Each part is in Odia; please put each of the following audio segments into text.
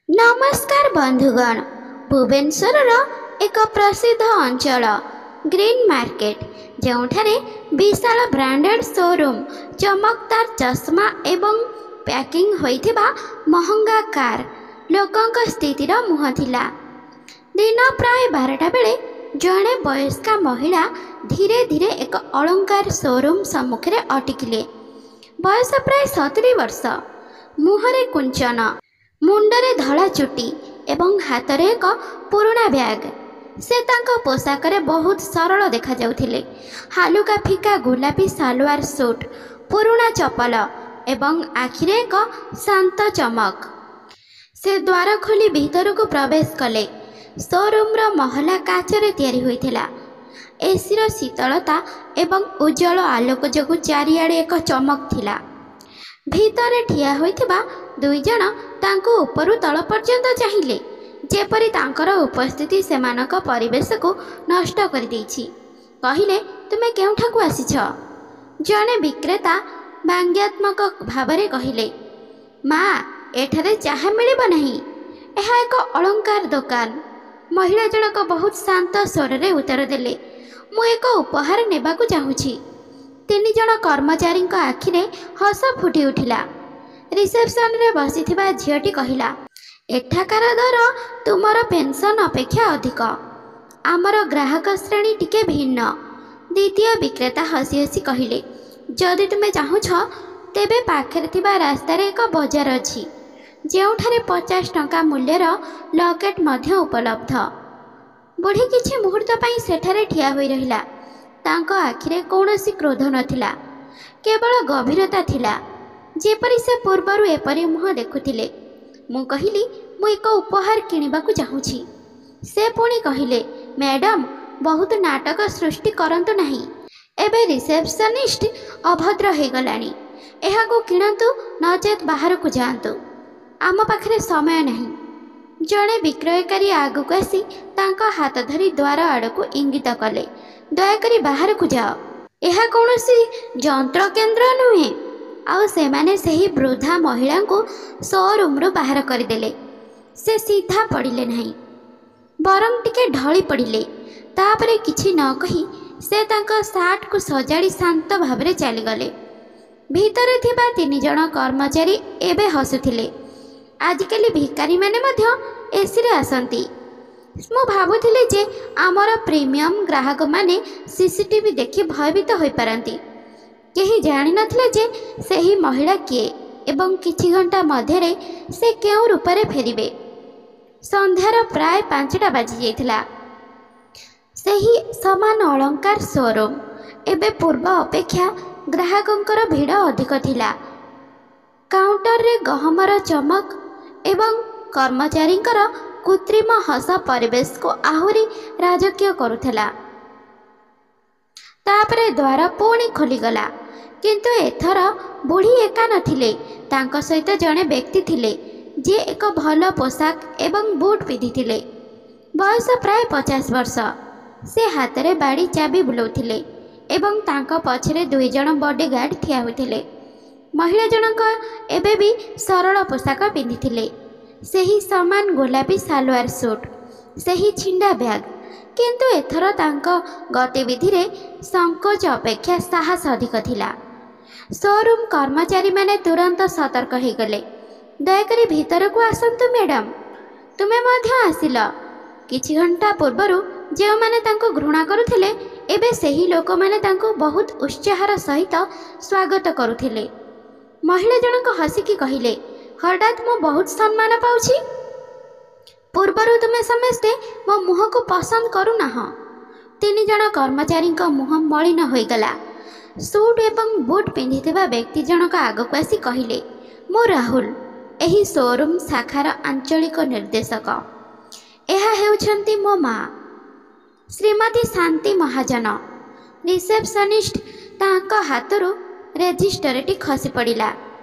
ନମସ୍କାର ବନ୍ଧୁଗଣ, ଭୁବନେଶ୍ୱରର ଏକ ପ୍ରସିଦ୍ଧ ଅଞ୍ଚଳ ଗ୍ରୀନ୍ ମାର୍କେଟ, ଯେଉଁଠାରେ ବିଶାଳ ବ୍ରାଣ୍ଡେଡ୍ ସୋରୁମ୍, ଚମକଦାର ଚଷମା ଏବଂ ପ୍ୟାକିଂ ହୋଇଥିବା ମହଙ୍ଗା କାର୍ ଲୋକଙ୍କ ସ୍ଥିତିର ମୁହଁ ଥିଲା। ଦିନ ପ୍ରାୟ 12ଟା ବେଳେ ଜଣେ ବୟସ୍କା ମହିଳା ଧୀରେ ଧୀରେ ଏକ ଅଳଙ୍କାର ସୋରୁମ୍ ସମ୍ମୁଖରେ ଅଟକିଲେ। ବୟସ ପ୍ରାୟ 70 ବର୍ଷ, ମୁହଁରେ କୁଞ୍ଚନ, ମୁଣ୍ଡରେ ଧଳା ଚୁଟି ଏବଂ ହାତରେ ଏକ ପୁରୁଣା ବ୍ୟାଗ୍। ସେ ତାଙ୍କ ପୋଷାକରେ ବହୁତ ସରଳ ଦେଖାଯାଉଥିଲେ, ହାଲୁକା ଫିକା ଗୋଲାପୀ ସାଲୱାର ସୁଟ୍, ପୁରୁଣା ଚପଲ ଏବଂ ଆଖିରେ ଏକ ଶାନ୍ତ ଚମକ। ସେ ଦ୍ୱାର ଖୋଲି ଭିତରକୁ ପ୍ରବେଶ କଲେ। ସୋରୁମ୍ର ମହଲା କାଚରେ ତିଆରି ହୋଇଥିଲା। ଏସିର ଶୀତଳତା ଏବଂ ଉଜ୍ଜ୍ୱଳ ଆଲୋକ ଯୋଗୁଁ ଚାରିଆଡ଼େ ଏକ ଚମକ ଥିଲା। ଭିତରେ ଠିଆ ହୋଇଥିବା ଦୁଇଜଣ ତାଙ୍କୁ ଉପରୁ ତଳ ପର୍ଯ୍ୟନ୍ତ ଚାହିଁଲେ, ଯେପରି ତାଙ୍କର ଉପସ୍ଥିତି ସେମାନଙ୍କ ପରିବେଶକୁ ନଷ୍ଟ କରିଦେଇଛି। କହିଲେ, ତୁମେ କେଉଁଠାକୁ ଆସିଛ? ଜଣେ ବିକ୍ରେତା ବ୍ୟଙ୍ଗାତ୍ମକ ଭାବରେ କହିଲେ, ମା, ଏଠାରେ ଚାହା ମିଳିବ ନାହିଁ, ଏହା ଏକ ଅଳଙ୍କାର ଦୋକାନ। ମହିଳା ଜଣକ ବହୁତ ଶାନ୍ତ ସ୍ୱରରେ ଉତ୍ତର ଦେଲେ, ମୁଁ ଏକ ଉପହାର ନେବାକୁ ଚାହୁଁଛି। ତିନି ଜଣ କର୍ମଚାରୀଙ୍କ ଆଖିରେ ହସ ଫୁଟି ଉଠିଲା। ରିସେପ୍ସନରେ ବସିଥିବା ଝିଅଟି କହିଲା, ଏଠାକାର ଦର ତୁମର ପେନ୍ସନ୍ ଅପେକ୍ଷା ଅଧିକ। ଆମର ଗ୍ରାହକ ଶ୍ରେଣୀ ଟିକେ ଭିନ୍ନ। ଦ୍ୱିତୀୟ ବିକ୍ରେତା ହସି ହସି କହିଲେ, ଯଦି ତୁମେ ଚାହୁଁଛ ତେବେ ପାଖରେ ଥିବା ରାସ୍ତାରେ ଏକ ବଜାର ଅଛି, ଯେଉଁଠାରେ 50 ଟଙ୍କା ମୂଲ୍ୟର ଲକେଟ୍ ମଧ୍ୟ ଉପଲବ୍ଧ। ବୁଢ଼ୀ କିଛି ମୁହୂର୍ତ୍ତ ପାଇଁ ସେଠାରେ ଠିଆ ହୋଇ ରହିଲା। ତାଙ୍କ ଆଖିରେ କୌଣସି କ୍ରୋଧ ନଥିଲା, କେବଳ ଗଭୀରତା ଥିଲା, ଯେପରି ସେ ପୂର୍ବରୁ ଏପରି ମୁହଁ ଦେଖୁଥିଲେ। ମୁଁ କହିଲି, ମୁଁ ଏକ ଉପହାର କିଣିବାକୁ ଚାହୁଁଛି। ସେ ପୁଣି କହିଲେ, ମ୍ୟାଡାମ୍, ବହୁତ ନାଟକ ସୃଷ୍ଟି କରନ୍ତୁ ନାହିଁ। ଏବେ ରିସେପ୍ସନିଷ୍ଟ ଅଭଦ୍ର ହୋଇଗଲାଣି। ଏହାକୁ କିଣନ୍ତୁ, ନଚେତ୍ ବାହାରକୁ ଯାଆନ୍ତୁ। ଆମ ପାଖରେ ସମୟ ନାହିଁ। ଜଣେ ବିକ୍ରୟକାରୀ ଆଗକୁ ଆସି ତାଙ୍କ ହାତ ଧରି ଦ୍ୱାର ଆଡ଼କୁ ଇଙ୍ଗିତ କଲେ, ଦୟାକରି ବାହାରକୁ ଯାଅ। ଏହା କୌଣସି ଯନ୍ତ୍ରକେନ୍ଦ୍ର ନୁହେଁ। ଆଉ ସେମାନେ ସେହି ବୃଦ୍ଧା ମହିଳାଙ୍କୁ ସୋରୁମ୍ରୁ ବାହାର କରିଦେଲେ। ସେ ସିଧା ପଡ଼ିଲେ ନାହିଁ, ବରଂ ଟିକେ ଢଳି ପଡ଼ିଲେ। ତାପରେ କିଛି ନ କହି ସେ ତାଙ୍କ ସାର୍ଟକୁ ସଜାଡ଼ି ଶାନ୍ତ ଭାବରେ ଚାଲିଗଲେ। ଭିତରେ ଥିବା ତିନି ଜଣ କର୍ମଚାରୀ ଏବେ ହସୁଥିଲେ। ଆଜିକାଲି ଭିକାରୀମାନେ ମଧ୍ୟ ଏସିରେ ଆସନ୍ତି। ମୁଁ ଭାବୁଥିଲି ଯେ ଆମର ପ୍ରିମିୟମ୍ ଗ୍ରାହକମାନେ ସିସିଟିଭି ଦେଖି ଭୟଭୀତ ହୋଇପାରନ୍ତି। କେହି ଜାଣିନଥିଲେ ଯେ ସେହି ମହିଳା କିଏ ଏବଂ କିଛି ଘଣ୍ଟା ମଧ୍ୟରେ ସେ କେଉଁ ରୂପରେ ଫେରିବେ। ସନ୍ଧ୍ୟାର ପ୍ରାୟ 5ଟା ବାଜିଯାଇଥିଲା। ସେହି ସମାନ ଅଳଙ୍କାର ସୋରୁମ୍ ଏବେ ପୂର୍ବ ଅପେକ୍ଷା ଗ୍ରାହକଙ୍କର ଭିଡ଼ ଅଧିକ ଥିଲା। କାଉଣ୍ଟରରେ ଗହମର ଚମକ ଏବଂ କର୍ମଚାରୀଙ୍କର କୃତ୍ରିମ ହସ ପରିବେଶକୁ ଆହୁରି ରାଜକୀୟ କରୁଥିଲା। ତାପରେ ଦ୍ୱାର ପୁଣି ଖୋଲିଗଲା, କିନ୍ତୁ ଏଥର ବୁଢ଼ୀ ଏକା ନଥିଲେ। ତାଙ୍କ ସହିତ ଜଣେ ବ୍ୟକ୍ତି ଥିଲେ, ଯିଏ ଏକ ଭଲ ପୋଷାକ ଏବଂ ବୁଟ୍ ପିନ୍ଧିଥିଲେ। ବୟସ ପ୍ରାୟ 50 ବର୍ଷ। ସେ ହାତରେ ବାଡ଼ି ଚାବି ବୁଲାଉଥିଲେ ଏବଂ ତାଙ୍କ ପଛରେ ଦୁଇଜଣ ବଡିଗାର୍ଡ ଠିଆ ହୋଇଥିଲେ। ମହିଳା ଜଣକ ଏବେ ବି ସରଳ ପୋଷାକ ପିନ୍ଧିଥିଲେ, ସେହି ସମାନ ଗୋଲାପୀ ସାଲୱାର ସୁଟ୍, ସେହି ଛିଣ୍ଡା ବ୍ୟାଗ୍, କିନ୍ତୁ ଏଥର ତାଙ୍କ ଗତିବିଧିରେ ସଙ୍କୋଚ ଅପେକ୍ଷା ସାହସ ଅଧିକ ଥିଲା। ସୋରୁମ୍ କର୍ମଚାରୀମାନେ ତୁରନ୍ତ ସତର୍କ ହୋଇଗଲେ। ଦୟାକରି ଭିତରକୁ ଆସନ୍ତୁ ମ୍ୟାଡାମ୍। ତୁମେ ମଧ୍ୟ ଆସିଲ। କିଛି ଘଣ୍ଟା ପୂର୍ବରୁ ଯେଉଁମାନେ ତାଙ୍କୁ ଘୃଣା କରୁଥିଲେ, ଏବେ ସେହି ଲୋକମାନେ ତାଙ୍କୁ ବହୁତ ଉତ୍ସାହର ସହିତ ସ୍ୱାଗତ କରୁଥିଲେ। ମହିଳା ଜଣକ ହସିକି କହିଲେ, ହଠାତ୍ ମୁଁ ବହୁତ ସମ୍ମାନ ପାଉଛି। ପୂର୍ବରୁ ତୁମେ ସମସ୍ତେ ମୋ ମୁହଁକୁ ପସନ୍ଦ କରୁନାହଁ। ତିନି ଜଣ କର୍ମଚାରୀଙ୍କ ମୁହଁ ମଳିନ ହୋଇଗଲା। ସୁଟ୍ ଏବଂ ବୁଟ୍ ପିନ୍ଧିଥିବା ବ୍ୟକ୍ତି ଜଣକ ଆଗକୁ ଆସି କହିଲେ, ମୁଁ ରାହୁଲ, ଏହି ସୋରୁମ୍ ଶାଖାର ଆଞ୍ଚଳିକ ନିର୍ଦ୍ଦେଶକ। ଏହା ହେଉଛନ୍ତି ମୋ ମା, ଶ୍ରୀମତୀ ଶାନ୍ତି ମହାଜନ। ରିସେପ୍ସନିଷ୍ଟ ତାଙ୍କ ହାତରୁ ରେଜିଷ୍ଟରଟି ଖସି ପଡ଼ିଲା।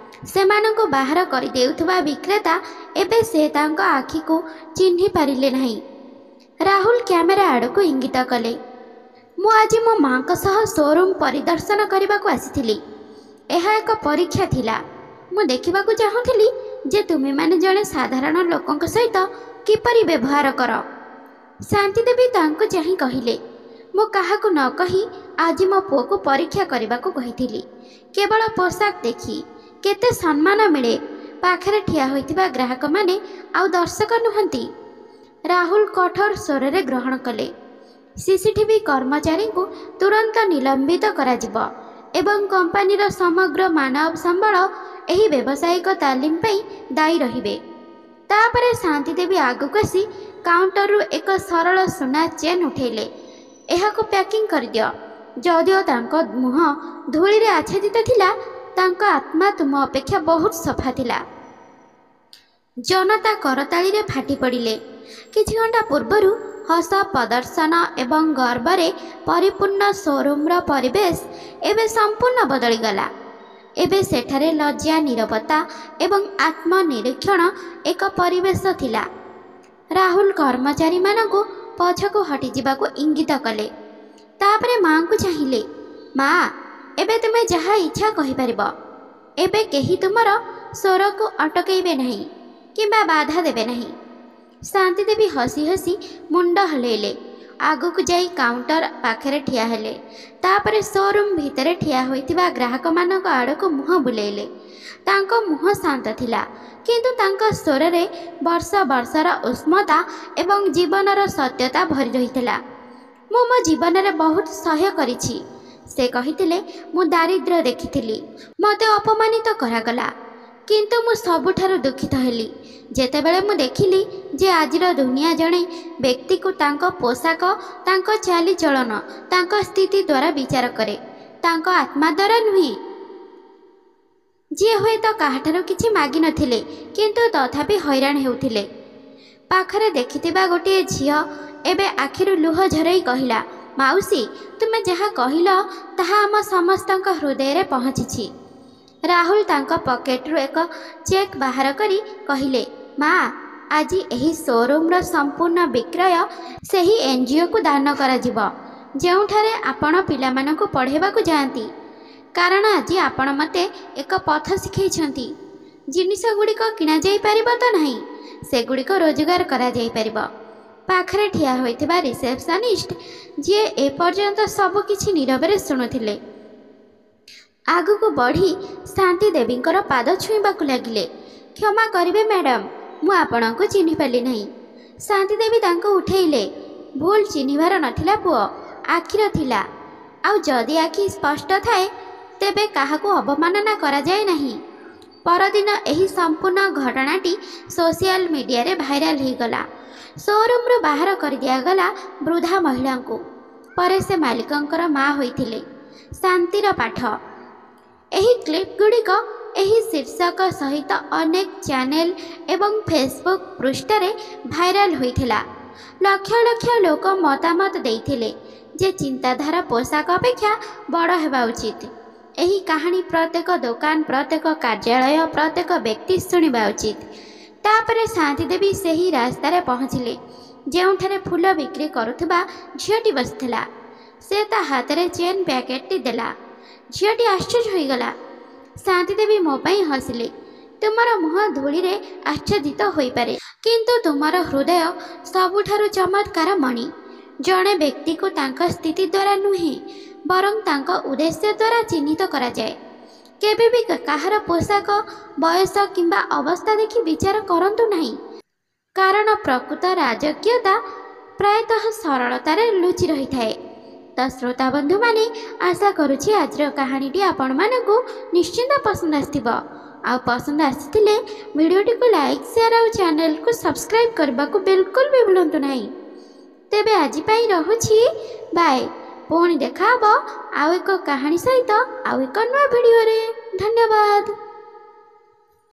ସେମାନଙ୍କୁ ବାହାର କରିଦେଉଥିବା ବିକ୍ରେତା ଏବେ ସେ ତାଙ୍କ ଆଖିକୁ ଚିହ୍ନି ପାରିଲେ ନାହିଁ। ରାହୁଲ କ୍ୟାମେରା ଆଡ଼କୁ ଇଙ୍ଗିତ କଲେ, ମୁଁ ଆଜି ମୋ ମାଙ୍କ ସହ ସୋରୁମ୍ ପରିଦର୍ଶନ କରିବାକୁ ଆସିଥିଲି। ଏହା ଏକ ପରୀକ୍ଷା ଥିଲା। ମୁଁ ଦେଖିବାକୁ ଚାହୁଁଥିଲି ଯେ ତୁମେମାନେ ଜଣେ ସାଧାରଣ ଲୋକଙ୍କ ସହିତ କିପରି ବ୍ୟବହାର କର। ଶାନ୍ତିଦେବୀ ତାଙ୍କୁ ଚାହିଁ କହିଲେ, ମୁଁ କାହାକୁ ନ କହି ଆଜି ମୋ ପୁଅକୁ ପରୀକ୍ଷା କରିବାକୁ କହିଥିଲି। କେବଳ ପୋଷାକ ଦେଖି କେତେ ସମ୍ମାନ ମିଳେ। ପାଖରେ ଠିଆ ହୋଇଥିବା ଗ୍ରାହକମାନେ ଆଉ ଦର୍ଶକ ନୁହନ୍ତି। ରାହୁଲ କଠୋର ସ୍ୱରରେ ଗ୍ରହଣ କଲେ, ସିସିଟିଭି କର୍ମଚାରୀଙ୍କୁ ତୁରନ୍ତ ନିଲମ୍ବିତ କରାଯିବ ଏବଂ କମ୍ପାନୀର ସମଗ୍ର ମାନବ ସମ୍ବଳ ଏହି ବ୍ୟବସାୟିକ ତାଲିମ ପାଇଁ ଦାୟୀ ରହିବେ। ତାପରେ ଶାନ୍ତିଦେବୀ ଆଗକୁ ଆସି କାଉଣ୍ଟରରୁ ଏକ ସରଳ ସୁନା ଚେନ୍ ଉଠେଇଲେ। ଏହାକୁ ପ୍ୟାକିଂ କରିଦିଅ। ଯଦିଓ ତାଙ୍କ ମୁହଁ ଧୂଳିରେ ଆଚ୍ଛାଦିତ ଥିଲା, ତାଙ୍କ ଆତ୍ମା ତୁମ ଅପେକ୍ଷା ବହୁତ ସଫା ଥିଲା। ଜନତା କରତାଳିରେ ଫାଟି ପଡ଼ିଲେ। କିଛି ଘଣ୍ଟା ପୂର୍ବରୁ ହସ, ପ୍ରଦର୍ଶନ ଏବଂ ଗର୍ବରେ ପରିପୂର୍ଣ୍ଣ ସୋରୁମ୍ର ପରିବେଶ ଏବେ ସମ୍ପୂର୍ଣ୍ଣ ବଦଳିଗଲା। ଏବେ ସେଠାରେ ଲଜ୍ଜା, ନୀରବତା ଏବଂ ଆତ୍ମନିରୀକ୍ଷଣ ଏକ ପରିବେଶ ଥିଲା। ରାହୁଲ କର୍ମଚାରୀମାନଙ୍କୁ ପଛକୁ ହଟିଯିବାକୁ ଇଙ୍ଗିତ କଲେ। ତାପରେ ମାଆଙ୍କୁ ଚାହିଁଲେ। ମା, ଏବେ ତୁମେ ଯାହା ଇଚ୍ଛା କହିପାରିବ। ଏବେ କେହି ତୁମର ସ୍ୱରକୁ ଅଟକେଇବେ ନାହିଁ କିମ୍ବା ବାଧା ଦେବେ ନାହିଁ। ଶାନ୍ତିଦେବୀ ହସି ହସି ମୁଣ୍ଡ ହଲେଇଲେ। ଆଗକୁ ଯାଇ କାଉଣ୍ଟର ପାଖରେ ଠିଆ ହେଲେ। ତାପରେ ସୋରୁମ୍ ଭିତରେ ଠିଆ ହୋଇଥିବା ଗ୍ରାହକମାନଙ୍କ ଆଡ଼କୁ ମୁହଁ ବୁଲେଇଲେ। ତାଙ୍କ ମୁହଁ ଶାନ୍ତ ଥିଲା, କିନ୍ତୁ ତାଙ୍କ ସ୍ୱରରେ ବର୍ଷ ବର୍ଷର ଉଷ୍ମତା ଏବଂ ଜୀବନର ସତ୍ୟତା ଭରି ରହିଥିଲା। ମୁଁ ମୋ ଜୀବନରେ ବହୁତ ସହ୍ୟ କରିଛି, ସେ କହିଥିଲେ। ମୁଁ ଦାରିଦ୍ର୍ୟ ଦେଖିଥିଲି, ମୋତେ ଅପମାନିତ କରାଗଲା, କିନ୍ତୁ ମୁଁ ସବୁଠାରୁ ଦୁଃଖିତ ହେଲି ଯେତେବେଳେ ମୁଁ ଦେଖିଲି ଯେ ଆଜିର ଦୁନିଆ ଜଣେ ବ୍ୟକ୍ତିକୁ ତାଙ୍କ ପୋଷାକ, ତାଙ୍କ ଚାଲିଚଳନ, ତାଙ୍କ ସ୍ଥିତି ଦ୍ୱାରା ବିଚାର କରେ, ତାଙ୍କ ଆତ୍ମା ଦ୍ୱାରା ନୁହେଁ। ଯିଏ ହୁଏତ କାହାଠାରୁ କିଛି ମାଗିନଥିଲେ, କିନ୍ତୁ ତଥାପି ହଇରାଣ ହେଉଥିଲେ। ପାଖରେ ଦେଖିଥିବା ଗୋଟିଏ ଝିଅ ଏବେ ଆଖିରୁ ଲୁହ ଝରେଇ କହିଲା, ମାଉସୀ, ତୁମେ ଯାହା କହିଲ ତାହା ଆମ ସମସ୍ତଙ୍କ ହୃଦୟରେ ପହଞ୍ଚିଛି। ରାହୁଲ ତାଙ୍କ ପକେଟରୁ ଏକ ଚେକ୍ ବାହାର କରି କହିଲେ, ମା, ଆଜି ଏହି ସୋରୁମ୍ର ସମ୍ପୂର୍ଣ୍ଣ ବିକ୍ରୟ ସେହି ଏନ୍ଜିଓକୁ ଦାନ କରାଯିବ ଯେଉଁଠାରେ ଆପଣ ପିଲାମାନଙ୍କୁ ପଢ଼ାଇବାକୁ ଯାଆନ୍ତି। କାରଣ ଆଜି ଆପଣ ମୋତେ ଏକ ପଥ ଶିଖାଇଛନ୍ତି। ଜିନିଷଗୁଡ଼ିକ କିଣାଯାଇପାରିବ ତ ନାହିଁ, ସେଗୁଡ଼ିକ ରୋଜଗାର କରାଯାଇପାରିବ। ପାଖରେ ଠିଆ ହୋଇଥିବା ରିସେପ୍ସନିଷ୍ଟ, ଯିଏ ଏପର୍ଯ୍ୟନ୍ତ ସବୁକିଛି ନୀରବରେ ଶୁଣୁଥିଲେ, ଆଗକୁ ବଢ଼ି ଶାନ୍ତି ଦେବୀଙ୍କର ପାଦ ଛୁଇଁବାକୁ ଲାଗିଲେ। କ୍ଷମା କରିବେ ମ୍ୟାଡ଼ାମ୍, ମୁଁ ଆପଣଙ୍କୁ ଚିହ୍ନିପାରିଲି ନାହିଁ। ଶାନ୍ତିଦେବୀ ତାଙ୍କୁ ଉଠେଇଲେ। ଭୁଲ ଚିହ୍ନିବାର ନଥିଲା ପୁଅ, ଆଖିର ଥିଲା। ଆଉ ଯଦି ଆଖି ସ୍ପଷ୍ଟ ଥାଏ, ତେବେ କାହାକୁ ଅବମାନନା କରାଯାଏ ନାହିଁ। ପରଦିନ ଏହି ସମ୍ପୂର୍ଣ୍ଣ ଘଟଣାଟି ସୋସିଆଲ ମିଡ଼ିଆରେ ଭାଇରାଲ ହୋଇଗଲା। ସୋରୁମ୍ରୁ ବାହାର କରିଦିଆଗଲା ବୃଦ୍ଧା ମହିଳାଙ୍କୁ। ପରେ ସେ ମାଲିକଙ୍କର ମା ହୋଇଥିଲେ। ଶାନ୍ତିର ପାଠ। ଏହି କ୍ଲିପ୍ ଗୁଡ଼ିକ ଏହି ଶୀର୍ଷକ ସହିତ ଅନେକ ଚ୍ୟାନେଲ ଏବଂ ଫେସବୁକ୍ ପୃଷ୍ଠାରେ ଭାଇରାଲ ହୋଇଥିଲା। ଲକ୍ଷ ଲକ୍ଷ ଲୋକ ମତାମତ ଦେଇଥିଲେ ଯେ ଚିନ୍ତାଧାରା ପୋଷାକ ଅପେକ୍ଷା ବଡ଼ ହେବା ଉଚିତ। ଏହି କାହାଣୀ ପ୍ରତ୍ୟେକ ଦୋକାନ, ପ୍ରତ୍ୟେକ କାର୍ଯ୍ୟାଳୟ, ପ୍ରତ୍ୟେକ ବ୍ୟକ୍ତି ଶୁଣିବା ଉଚିତ। ତାପରେ ଶାନ୍ତିଦେବୀ ସେହି ରାସ୍ତାରେ ପହଞ୍ଚିଲେ ଯେଉଁଠାରେ ଫୁଲ ବିକ୍ରି କରୁଥିବା ଝିଅଟି ବସିଥିଲା। ସେ ତା ହାତରେ ଚେନ୍ ପ୍ୟାକେଟଟି ଦେଲା। ଝିଅଟି ଆଶ୍ଚର୍ଯ୍ୟ ହୋଇଗଲା। ଶାନ୍ତିଦେବୀ ମୋ ପାଇଁ ହସିଲେ। ତୁମର ମୁହଁ ଧୂଳିରେ ଆଚ୍ଛାଦିତ ହୋଇପାରେ, କିନ୍ତୁ ତୁମର ହୃଦୟ ସବୁଠାରୁ ଚମତ୍କାର ମଣି। ଜଣେ ବ୍ୟକ୍ତିକୁ ତାଙ୍କ ସ୍ଥିତି ଦ୍ୱାରା ନୁହେଁ, ବରଂ ତାଙ୍କ ଉଦ୍ଦେଶ୍ୟ ଦ୍ୱାରା ଚିହ୍ନିତ କରାଯାଏ। କେବେ ବି କାହାର ପୋଷାକ, ବୟସ କିମ୍ବା ଅବସ୍ଥା ଦେଖି ବିଚାର କରନ୍ତୁ ନାହିଁ, କାରଣ ପ୍ରକୃତ ରାଜକୀୟତା ପ୍ରାୟତଃ ସରଳତାରେ ଲୁଚି ରହିଥାଏ। ତ ଶ୍ରୋତା ବନ୍ଧୁମାନେ, ଆଶା କରୁଛି ଆଜିର କାହାଣୀଟି ଆପଣମାନଙ୍କୁ ନିଶ୍ଚିନ୍ତ ପସନ୍ଦ ଆସିଥିବ। ଆଉ ପସନ୍ଦ ଆସିଥିଲେ ଭିଡ଼ିଓଟିକୁ ଲାଇକ୍, ସେୟାର ଆଉ ଚ୍ୟାନେଲକୁ ସବସ୍କ୍ରାଇବ୍ କରିବାକୁ ବିଲକୁଲ ବି ଭୁଲନ୍ତୁ ନାହିଁ। ତେବେ ଆଜି ପାଇଁ ରହୁଛି, ବାଏ। ପୁଣି ଦେଖାହବ ଆଉ ଏକ କାହାଣୀ ସହିତ ଆଉ ଏକ ନୂଆ ଭିଡ଼ିଓରେ। ଧନ୍ୟବାଦ।